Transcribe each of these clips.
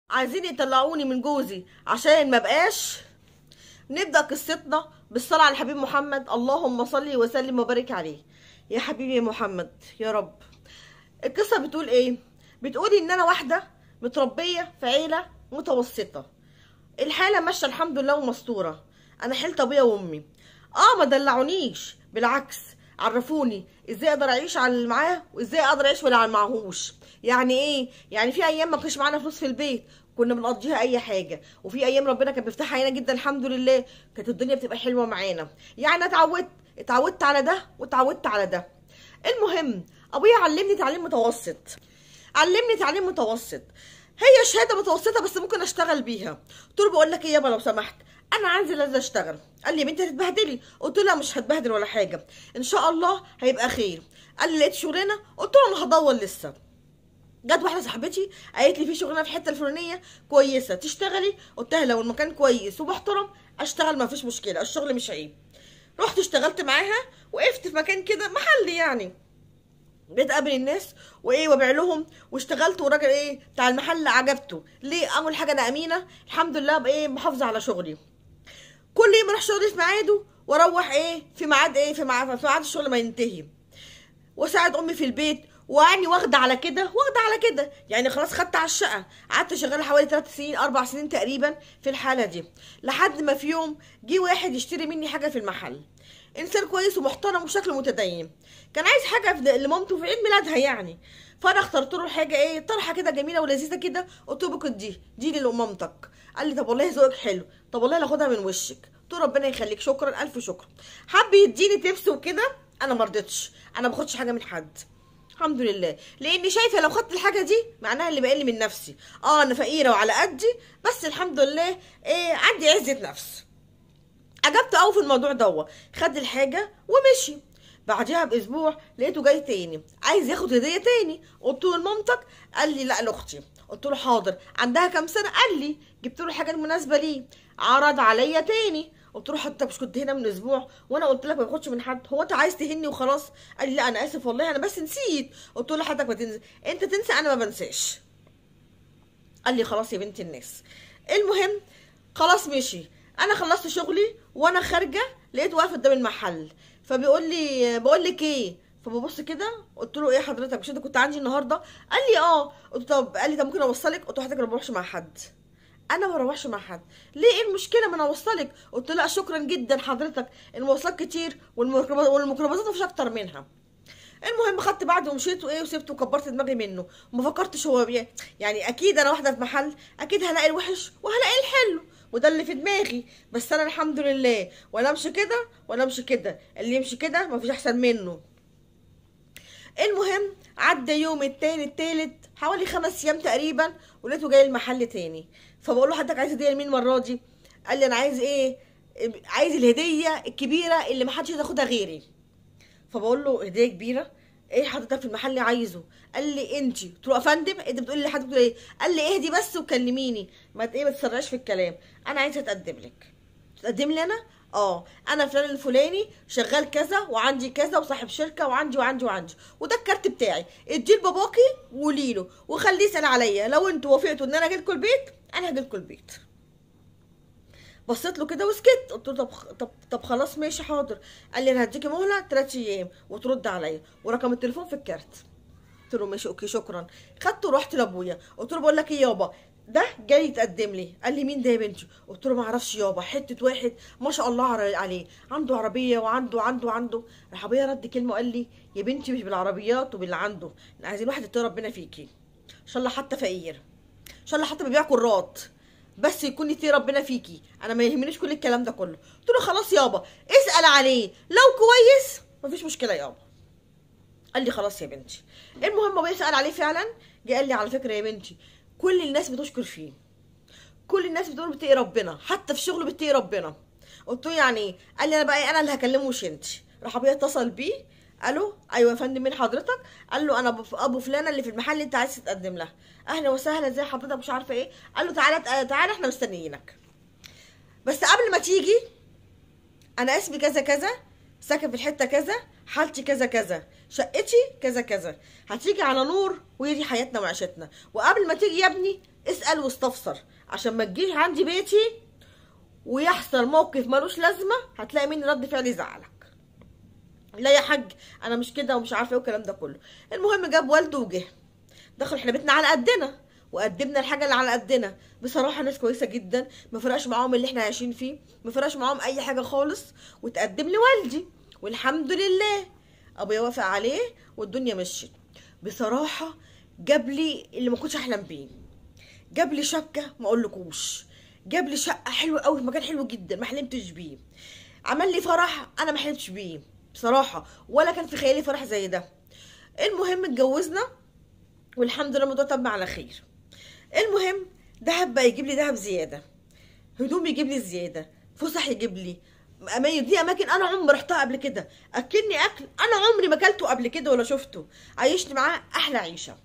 عايزين يطلعوني من جوزي عشان ما بقاش. نبدأ قصتنا بالصلاة على الحبيب محمد، اللهم صل وسلم وبارك عليه يا حبيبي يا محمد يا رب. القصة بتقول ايه؟ بتقول ان انا واحدة متربية في عيلة متوسطة، الحالة ماشية الحمد لله ومستورة. انا حيلت ابويا وامي، ما دلعونيش، بالعكس عرفوني ازاي اقدر اعيش على اللي معاه وازاي اقدر اعيش ولا على اللي معهوش. يعني ايه؟ يعني في ايام ما كانش معانا فلوس في البيت كنا بنقضيها اي حاجة، وفي ايام ربنا كان بيفتحها علينا جدا الحمد لله، كانت الدنيا بتبقى حلوة معانا. يعني اتعودت على ده واتعودت على ده. المهم ابويا علمني تعليم متوسط، علمني تعليم متوسط، هي شهادة متوسطه بس ممكن اشتغل بيها. قلت له بقول لك ايه يابا لو سمحت، انا عايزه لازم اشتغل. قال لي يا بنتي هتتبهدلي. قلت له لا مش هتبهدل ولا حاجة، ان شاء الله هيبقى خير. قال لي لقيت شغلانة؟ قلت له انا هدور لسه. جت واحدة صاحبتي قالت لي في شغلانة في الحتة الفلانية كويسة تشتغلي. قلت لها لو المكان كويس ومحترم اشتغل، ما فيش مشكلة، الشغل مش عيب. رحت اشتغلت معاها، وقفت في مكان كده محل يعني، بقيت اقابل الناس وايه وابيع لهم، واشتغلت. والراجل ايه بتاع المحل عجبته. ليه؟ اول حاجة انا امينه الحمد لله، بايه محافظة على شغلي، كل يوم اروح شغلي في ميعاده واروح ايه في ميعاد ايه في ميعاد الشغل ما ينتهي، واساعد امي في البيت، وعني واخده على كده واخده على كده. يعني خلاص خدت على الشقة. قعدت شغالة حوالي 3 سنين 4 سنين تقريبا في الحالة دي، لحد ما في يوم جه واحد يشتري مني حاجة في المحل، انسان كويس ومحترم وشكله متدين، كان عايز حاجة لمامته في عيد ميلادها يعني. فانا اخترت له حاجة ايه طرحه كده جميلة ولذيذه كده، قلت له ممكن دي لمامتك. قال لي طب والله ذوقك حلو، طب والله هاخدها من وشك. قلت له ربنا يخليك، شكرا الف شكر. حب يديني تبس وكده، انا ما رضيتش، انا ما باخدش حاجة من حد الحمد لله، لاني شايفه لو خدت الحاجة دي معناها اللي بقل من نفسي. انا فقيرة وعلى قدي، بس الحمد لله ايه عندي عزه نفس. عجبته قوي في الموضوع دوت، خد الحاجة ومشي. بعديها باسبوع لقيته جاي تاني عايز ياخد هديه تاني. قلت له لمامتك؟ قال لي لا لاختي. قلت له حاضر، عندها كام سنة؟ قال لي. جبت له الحاجة المناسبة ليه. عرض عليا تاني، قلت له حتى مش كنت هنا من اسبوع وانا قلت لك ما باخدش من حد، هو انت عايز تهني وخلاص؟ قال لي لا انا اسف والله انا بس نسيت. قلت له حضرتك ما تنسى، انت تنسى انا ما بنساش. قال لي خلاص يا بنت الناس. المهم خلاص مشي. انا خلصت شغلي وانا خارجه لقيته واقف قدام المحل، فبيقول لي بقول لك ايه؟ فببص كده قلت له ايه حضرتك مش انت كنت عندي النهارده؟ قال لي اه. قلت طب، قال لي طب ممكن اوصلك؟ قلت له حضرتك انا ما بروحش مع حد، انا ما بروحش مع حد. ليه؟ ايه المشكلة ما انا اوصلك؟ قلت له لا شكرا جدا حضرتك، المواصلات كتير والميكروباصات مفيش اكتر منها. المهم خدت بعض ومشيت وايه وسبته وكبرت دماغي منه، وما فكرتش هو يعني اكيد انا واحدة في محل اكيد هلاقي الوحش وهلاقي الحلو، وده اللي في دماغي. بس انا الحمد لله ولا امشي كده ولا امشي كده، اللي يمشي كده مفيش احسن منه. المهم عدى يوم التاني التالت حوالي 5 ايام تقريبا، ولقيته جاي المحل تاني. فبقول له حضرتك عايز هديه لمين المرة دي؟ قال لي انا عايز ايه، عايز الهدية الكبيرة اللي محدش ياخدها غيري. فبقول له هديه كبيرة ايه حضرتك في المحل عايزه؟ قال لي انتي. قلت له يا فندم انت بتقولي لحد بتقول ايه؟ قال لي اهدي بس وكلميني، ما ايه ما تسرعيش في الكلام، انا عايزه اتقدم لك. تقدم لي انا؟ انا فلان الفلاني شغال كذا وعندي كذا وصاحب شركة وعندي وعندي وعندي، وده الكارت بتاعي، اديه لباباكي وقولي له وخليه يسال عليا، لو انتوا وافقتوا ان انا اجي لكم البيت انا هاجي لكم البيت. بصيت له كده وسكت. قلت له طب طب طب خلاص ماشي حاضر. قال لي انا هديكي مهله 3 ايام وترد عليا، ورقم التليفون في الكارت. قلت له ماشي okay شكرا. خدته ورحت لابويا، قلت له بقول لك ايه يابا، ده جاي يتقدم لي. قال لي مين ده يا بنتي؟ قلت له ما اعرفش يابا، حتة واحد ما شاء الله عليه، عنده عربية وعنده عنده عنده. راح ابويا رد كلمة وقال لي يا بنتي مش بالعربيات وباللي عنده، عايزين واحد يتقي ربنا فيكي، ان شاء الله حتى فقير، ان شاء الله حتى بيبيع كرات، بس يكون يتقي ربنا فيكي، انا ما يهمنيش كل الكلام ده كله. قلت له خلاص يابا اسال عليه، لو كويس مفيش مشكلة يابا. قال لي خلاص يا بنتي. المهم ابويا سال عليه فعلا، جه قال لي على فكرة يا بنتي كل الناس بتشكر فيه، كل الناس بتقول بتقي ربنا، حتى في شغله بتقي ربنا. قلت له يعني ايه؟ قال لي انا بقى ايه، انا اللي هكلمه مش انت. راح ابويا اتصل بيه، الو ايوه يا فندم مين حضرتك؟ قال له انا ابو فلانه اللي في المحل اللي انت عايز تتقدم لها. اهلا وسهلا ازي حضرتك مش عارفه ايه. قال له تعالى تعالى احنا مستنيينك، بس قبل ما تيجي انا اسمي كذا كذا، ساكن في الحتة كذا، حالتي كذا كذا، شقتي كذا كذا، هتيجي على نور وهي دي حياتنا وعيشتنا، وقبل ما تيجي يا ابني اسال واستفسر عشان ما تجيش عندي بيتي ويحصل موقف ملوش لازمه، هتلاقي مني رد فعل يزعلك. لا يا حاج انا مش كده ومش عارفه ايه والكلام ده كله. المهم جاب والده وجه، دخل احنا بيتنا على قدنا وقدمنا الحاجة اللي على قدنا. بصراحة ناس كويسة جدا، ما فرقش معاهم اللي احنا عايشين فيه، ما فرقش معاهم اي حاجة خالص. وتقدم لوالدي والحمد لله ابويا وافق عليه والدنيا مشيت. بصراحة جاب لي اللي ما كنتش احلم بيه، جاب لي شبكة ما اقولكوش، جاب لي شقه حلوة قوي في مكان حلو جدا ما حلمتش بيه، عمل لي فرح انا ما حلمتش بيه بصراحة، ولا كان في خيالي فرح زي ده. المهم اتجوزنا والحمد لله الموضوع تم على خير. المهم دهب بقى يجيب لي دهب زيادة، هدوم يجيب لي زيادة، فسح يجيب لي، دي اماكن انا عمري ما رحتها قبل كده، اكلني اكل انا عمري ما اكلته قبل كده ولا شفته، عيشني معاه احلى عيشه،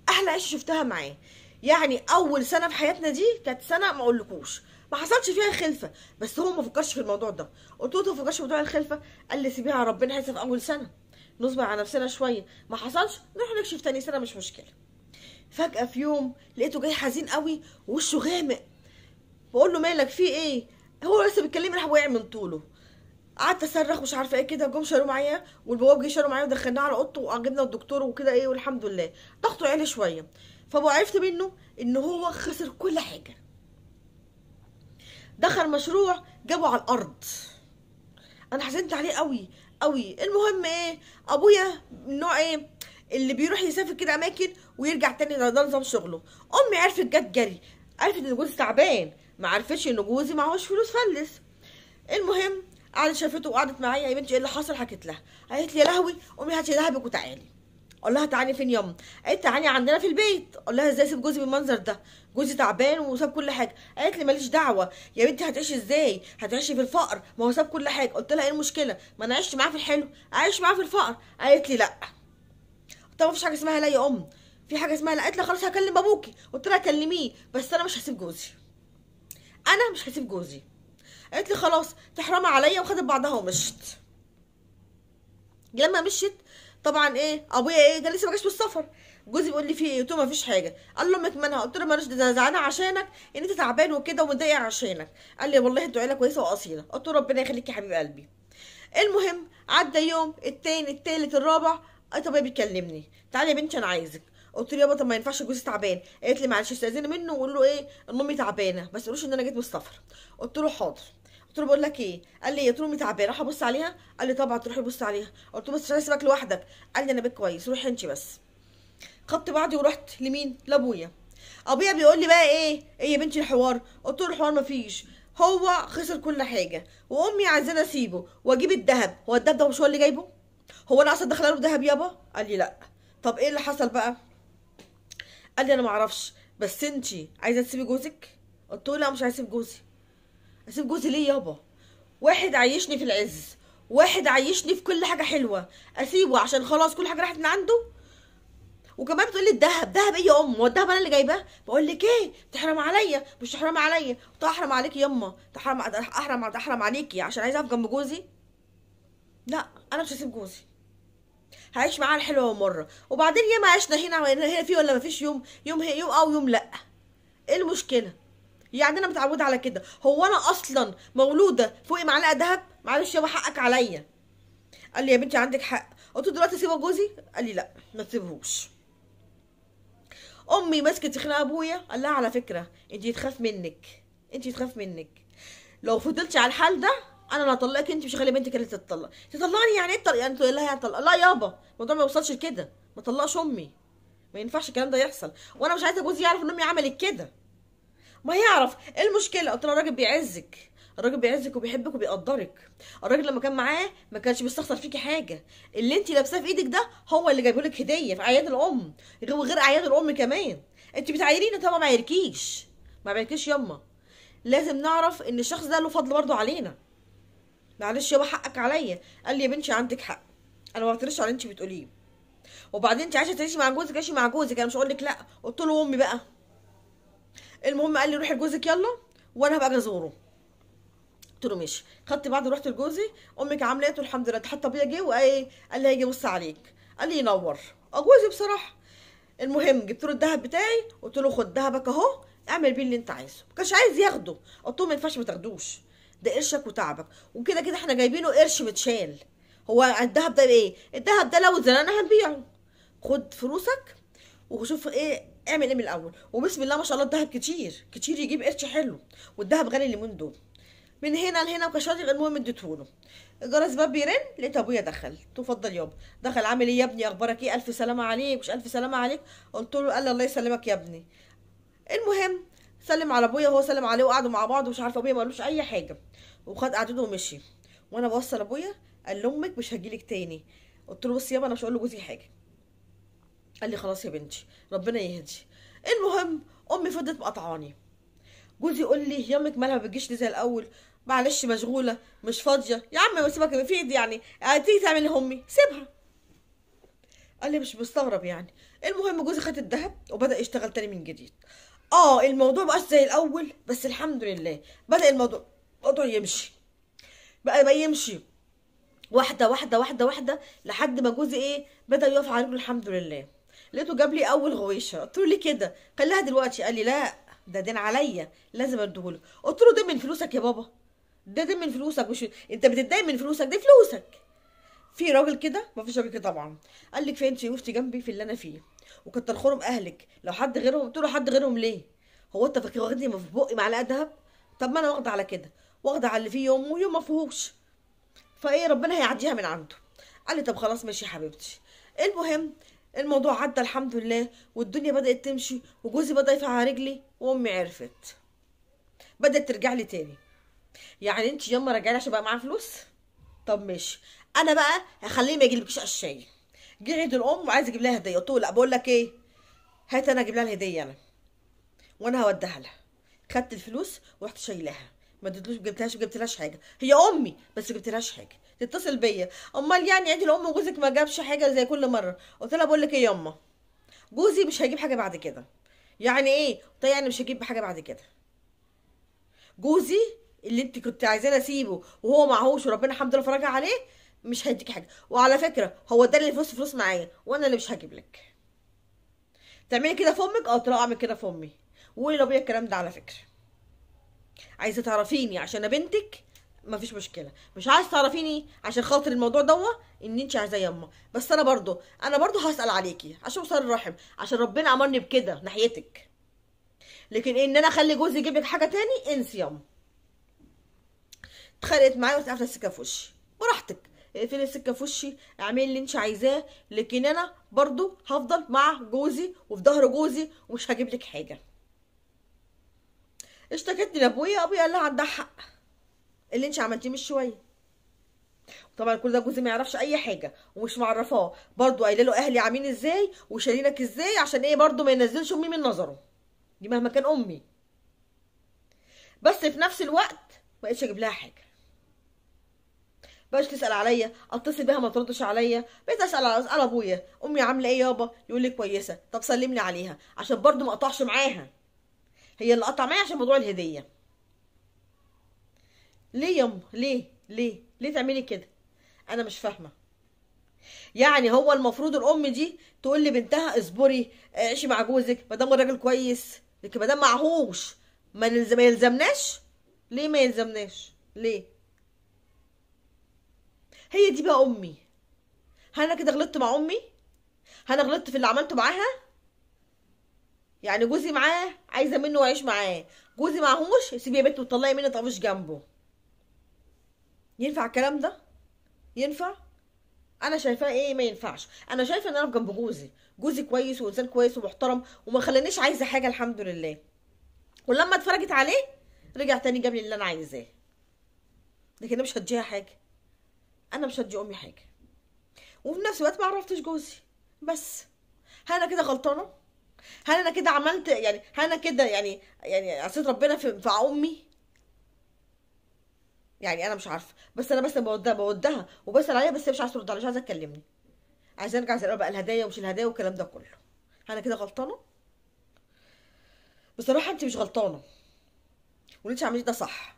احلى عيشه شفتها معاه. يعني اول سنة في حياتنا دي كانت سنة ما اقولكوش ما حصلش فيها خلفه، بس هو ما فكرش في الموضوع ده. قلت له ما فكرش في موضوع الخلفة؟ قال لي سيبيها على ربنا، هيسيب في اول سنة، نصبر على نفسنا شوية، ما حصلش نروح نكشف تاني سنة مش مشكلة. فجاة في يوم لقيته جاي حزين قوي ووشه غامق، بقول له مالك في ايه؟ هو لسه بيتكلم راح وقع من طوله. قعدت اصرخ مش عارفه ايه كده، جم شالوه معايا والبواب جه شالوه معايا ودخلناه على اوضته وجبنا الدكتور وكده ايه، والحمد لله ضغطه عالي شوية. فابو عرفت منه ان هو خسر كل حاجة، دخل مشروع جابه على الارض. انا حزنت عليه قوي قوي. المهم ايه، ابويا من نوع ايه اللي بيروح يسافر كده اماكن ويرجع تاني، ده نظام شغله. امي عرفت جت جري، عرفت ان جوزي تعبان، ما عرفتش ان جوزي معهوش فلوس فلس. المهم قعدت شافته وقعدت معايا، يا بنتي ايه اللي حصل؟ حكيت لها، قالت لي يا لهوي امي هاتي دهبك وتعالي. اقول لها تعالي فين ياما؟ قالت تعالي عندنا في البيت. اقول لها ازاي اسيب جوزي بالمنظر ده؟ جوزي تعبان وساب كل حاجة. قالت لي ماليش دعوه يا بنتي، هتعيشي ازاي؟ هتعيشي في الفقر، ما هو ساب كل حاجة. قلت لها ايه المشكلة؟ ما انا عشت معاه في الحلو اعيش معاه في الفقر. قالت لي لا. طب مفيش حاجة اسمها لا يا ام، في حاجة اسمها لا. قالت لي خلاص هكلم ابوكي. قلت لها كلميه بس انا مش هسيب جوزي، انا مش هسيب جوزي. قالت لي خلاص تحرمي عليا، وخدت بعضها ومشت. لما مشيت طبعا ايه ابويا ايه ده لسه ما جاش من السفر، جوزي بيقول لي في ايه؟ قلت له ما فيش حاجة. قال له امك مالها؟ قلت له مالش، ده زعلانة عشانك ان انت تعبان وكده ومتضايقه عشانك. قال لي والله انتوا عيله كويسة واصيله. قلت له ربنا يخليك يا حبيب قلبي. المهم عدى يوم التاني التالت الرابع، طب بيكلمني تعالي يا بنتي انا عايزك. قلت له يابا طب ما ينفعش جوزي تعبان. قالت لي معلش استاذني منه وقول له ايه ان امي تعبانة، بس قولوش ان انا جيت من السفر. قلت له حاضر. قلت له بقول لك ايه؟ قال لي قلت له امي تعبانة راح ابص عليها. قال لي طبعا تروحي تبص عليها. قلت له بس مش عايز اسيبك لوحدك. قال لي انا بيت كويس روحي انت بس. خدت بعضي ورحت لمين؟ لابويا. ابويا بيقول لي بقى ايه؟ ايه يا بنتي الحوار؟ قلت له الحوار مفيش، هو خسر كل حاجة وامي عايزاني اسيبه واجيب الذهب. هو الذهب ده مش هو اللي جايبه؟ هو انا اصلا داخله له ذهب يابا؟ قال لي لا. طب ايه اللي حصل بقى؟ قال لي انا معرفش، بس انتي عايزه تسيبي جوزك؟ قلت له لا مش عايزه اسيب جوزي. اسيب جوزي ليه يابا؟ واحد عايشني في العز، واحد عايشني في كل حاجة حلوة، اسيبه عشان خلاص كل حاجة راحت من عنده؟ وكمان بتقول لي الذهب، ذهب ايه يا ام؟ هو الذهب انا اللي جايباه؟ بقول لك ايه؟ تحرم عليا، مش تحرم عليا. قلت لها احرم عليكي ياما، تحرم احرم احرم عليكي عشان عايزه اقف جنب جوزي؟ لا انا مش هسيب جوزي، هعيش معاه الحلوة والمرة. وبعدين ياما عشنا هنا هنا في ولا مفيش يوم، يوم هي يوم او يوم لا. ايه المشكلة؟ يعني انا متعوده على كده. هو انا اصلا مولودة فوقي معلقه ذهب؟ معلش يابا حقك عليا. قال لي يا بنتي عندك حق. قلت له دلوقتي اسيب جوزي؟ قال لي لا ما تسيبهوش. امي مسكت خناقه ابويا، قال لها على فكرة انت تخاف منك، انت تخاف منك، لو فضلتي على الحال ده انا اللي هطلقك، انت مش هخلي بنتك اللي تتطلق. تطلقني يعني ايه؟ يعني تقول لها يعني طلق؟ لا يابا الموضوع ما يوصلش لكده، ما طلقش امي، ما ينفعش الكلام ده يحصل، وانا مش عايزه جوزي يعرف ان امي عملت كده. ما يعرف ايه المشكلة؟ قلت لها الراجل بيعزك، الراجل بيعزك وبيحبك وبيقدرك. الراجل لما كان معاه ما كانش بيستخسر فيكي حاجة، اللي انت لابساه في ايدك ده هو اللي جايبه لك هديه في اعياد الام، وغير اعياد الام كمان. انت بتعايريني طبعا، ما عايركيش، ما عايركيش ياما. لازم نعرف ان الشخص ده له فضل برضه علينا. معلش يابا حقك عليا. قال لي يا بنتي عندك حق، انا ما بعترضش على اللي انت بتقوليه، وبعدين انت عايشه تعيشي مع جوزك عيشي مع جوزك، انا مش هقول لك لا. قلت له امي بقى. المهم قال لي روحي لجوزك يلا وانا هبقى اجي ازوره. قلت له ماشي. خدت بعض ورحت لجوزي، امك عامله ايه؟ قلت له الحمد لله. حتى ابويا جه وايه قال لي هيجي يبص عليك. قال لي ينور. جوزي بصراحة. المهم جبت له الذهب بتاعي، قلت له خد ذهبك اهو، اعمل بيه اللي انت عايزه. ما كانش عايز ياخده، قلت له ما ينفعش ما تاخدوش، ده قرشك وتعبك، وكده كده احنا جايبينه قرش متشال. هو الذهب ده ايه؟ الذهب ده لو اتزنقنا هنبيعه، خد فلوسك وشوف ايه، اعمل ايه من الاول. وبسم الله ما شاء الله الذهب كتير كتير، يجيب قرش حلو، والذهب غالي اليومين دول. من هنا لهنا وكشاطر. المهم اديته له. جرس باب بيرن، لقيت ابويا دخل. تفضل يابا. دخل عامل ايه يا ابني، اخبارك ايه، الف سلامه عليك، مش الف سلامه عليك. قلت له، قال لي الله يسلمك يا ابني. المهم سلم على ابويا وهو سلم عليه، وقعدوا مع بعض ومش عارفه ابويا ما قالوش اي حاجة، وخد قعدته ومشي. وانا بوصل ابويا قال لامك مش هجيلك تاني. قلت له بص يابا انا مش هقول لجوزي حاجة. قال لي خلاص يا بنتي ربنا يهدي. المهم امي فضلت مقطعاني. جوزي يقول لي يامك مالها ما بتجيش لي زي الاول، معلش مشغولة مش فاضية. يا عم سيبك في ايدي يعني، تيجي تعمل امي سيبها. قال لي مش مستغرب يعني. المهم جوزي خد الذهب وبدا يشتغل تاني من جديد. الموضوع مبقاش زي الاول، بس الحمد لله بدا الموضوع يمشي، بقى يمشي واحدة واحدة واحدة واحدة، لحد ما جوزي ايه بدا يقف على رجله الحمد لله. لقيته جاب لي اول غويشه. قلت له ليه كده؟ خليها دلوقتي. قال لي لا ده دين عليا لازم اديهولك. قلت له ده من فلوسك يا بابا، ده من فلوسك، مش انت بتتضايق من فلوسك، دي فلوسك. في راجل كده؟ ما فيش راجل كده طبعا. قال لي كفاية انت وقفتي جنبي في اللي انا فيه، وكتر خيرهم اهلك، لو حد غيرهم. قلت له حد غيرهم ليه؟ هو انت فاكر واخدني في بقي معلقه دهب؟ طب ما انا واخده على كده، واخده على اللي فيه يوم ويوم ما فيهوش، فايه ربنا هيعديها من عنده. قال لي طب خلاص ماشي يا حبيبتي. المهم الموضوع عدى الحمد لله، والدنيا بدأت تمشي، وجوزي بدأ يقف على رجلي، وامي عرفت بدأت ترجع لي تاني. يعني انت ياما راجعي عشان بقى معايا فلوس؟ طب ماشي، انا بقى هخليه ما يجيلكيش قشايه. جه عيد الام وعايز اجيب لها هديه، قلت له لا بقول لك ايه، هات انا اجيب لها الهدية انا، وانا هوديها لها. خدت الفلوس ورحت شايلاها، ما اديتلوش، جبتلهاش حاجة، هي امي بس جبتلهاش حاجة. تتصل بيا، امال يعني عيد الام وجوزك ما جابش حاجة زي كل مرة؟ قلت لها بقول لك ايه ياما، جوزي مش هيجيب حاجة بعد كده. يعني ايه؟ طيب يعني مش هجيب حاجة بعد كده. جوزي اللي انت كنت عايزاه اسيبه وهو معهوش وربنا الحمد لله فرجها عليه، مش هيديك حاجة. وعلى فكرة هو ده اللي فلوس معايا، وانا اللي مش هجيب لك. تعملي كده في امك؟ قلت لها اعمل كده في امي. وقولي لابويا الكلام ده على فكرة. عايزه تعرفيني عشان انا بنتك مفيش مشكلة، مش عايزه تعرفيني عشان خاطر الموضوع دوا ان انت عايزاه يما، بس انا برضو هسال عليكي عشان وصل الرحم، عشان ربنا امرني بكده ناحيتك. لكن ان انا اخلي جوزي يجيب لك حاجة تاني انسي يما. اتخانقت معايا وقفت السكة في وشي. براحتك اقفلي السكة في وشي، اعملي اللي انت عايزاه، لكن انا برضو هفضل مع جوزي وفي ظهر جوزي ومش هجيب لك حاجة. اشتكتني لابويا، ابويا قال لها عندها حق، اللي انت عملتيه مش شوية. طبعا كل ده جوزي ما يعرفش اي حاجة ومش معرفاه، برضو قايله له اهلي عاملين ازاي وشايلينك ازاي، عشان ايه برضو ما ينزلش امي من نظره، دي مهما كان امي. بس في نفس الوقت ما بقتش اجيب لها حاجة، بقتش تسال عليا، اتصل بيها ما تردش عليا، بقيت اسال على ابويا، امي عامله ايه يابا؟ يقول لي كويسة، طب سلم لي عليها، عشان برضو ما اقطعش معاها، هي اللي قطع معايا عشان موضوع الهدية. ليه يما؟ ليه ليه ليه تعملي كده؟ انا مش فاهمه. يعني هو المفروض الام دي تقول لبنتها اصبري، عيشي مع جوزك ما دام الراجل كويس، لكن ما دام معهوش ما يلزمناش. ليه ما يلزمناش؟ ليه؟ هي دي بقى امي. هل انا كده غلطت مع امي؟ هل انا غلطت في اللي عملته معاها؟ يعني جوزي معاه عايزه منه واعيش معاه، جوزي معهوش سيبيه يا بنت وتطلعي مني تقفش جنبه. ينفع الكلام ده؟ ينفع؟ انا شايفاه ايه ما ينفعش. انا شايفه ان انا جنب جوزي، جوزي كويس وانسان كويس ومحترم وما خلانيش عايزه حاجة الحمد لله. ولما اتفرجت عليه رجع تاني جاب لي اللي انا عايزاه. لكن انا مش هديها حاجة، انا مش هدي امي حاجة. وفي نفس الوقت ما عرفتش جوزي. بس هل انا كده غلطانة؟ هل انا كده عملت يعني، هل انا كده يعني عصيت ربنا في امي؟ يعني انا مش عارفه، بس انا بس بودها وبسال عليها، بس هي مش عايزه ترد عليا، مش عايزه تكلمني، عايزه ارجع زي بقى الهدايا ومش الهدايا والكلام ده كله. انا كده غلطانة؟ بصراحة انت مش غلطانة، واللي انت عملتيه ده صح.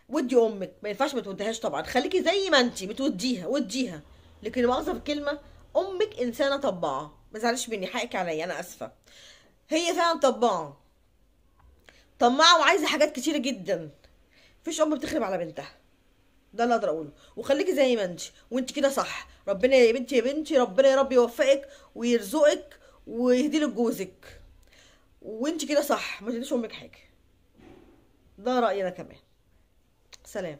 ودي امك ما ينفعش ما توديهاش طبعا، خليكي زي ما انت بتوديها وديها، لكن مؤاخذة في الكلمة امك انسانه طباعه، ما تزعليش مني، حقك عليا، انا اسفه. هي فعلا طماعه، طماعه وعايزه حاجات كتيرة جدا. مفيش ام بتخرب على بنتها، ده اللي اقدر اقوله. وخليكي زي ما انت، وانت كده صح. ربنا يا بنتي يا بنتي، ربنا يا رب يوفقك ويرزقك ويهدي لك جوزك، وانت كده صح، ما تديش امك حاجة. ده رايي انا كمان. سلام.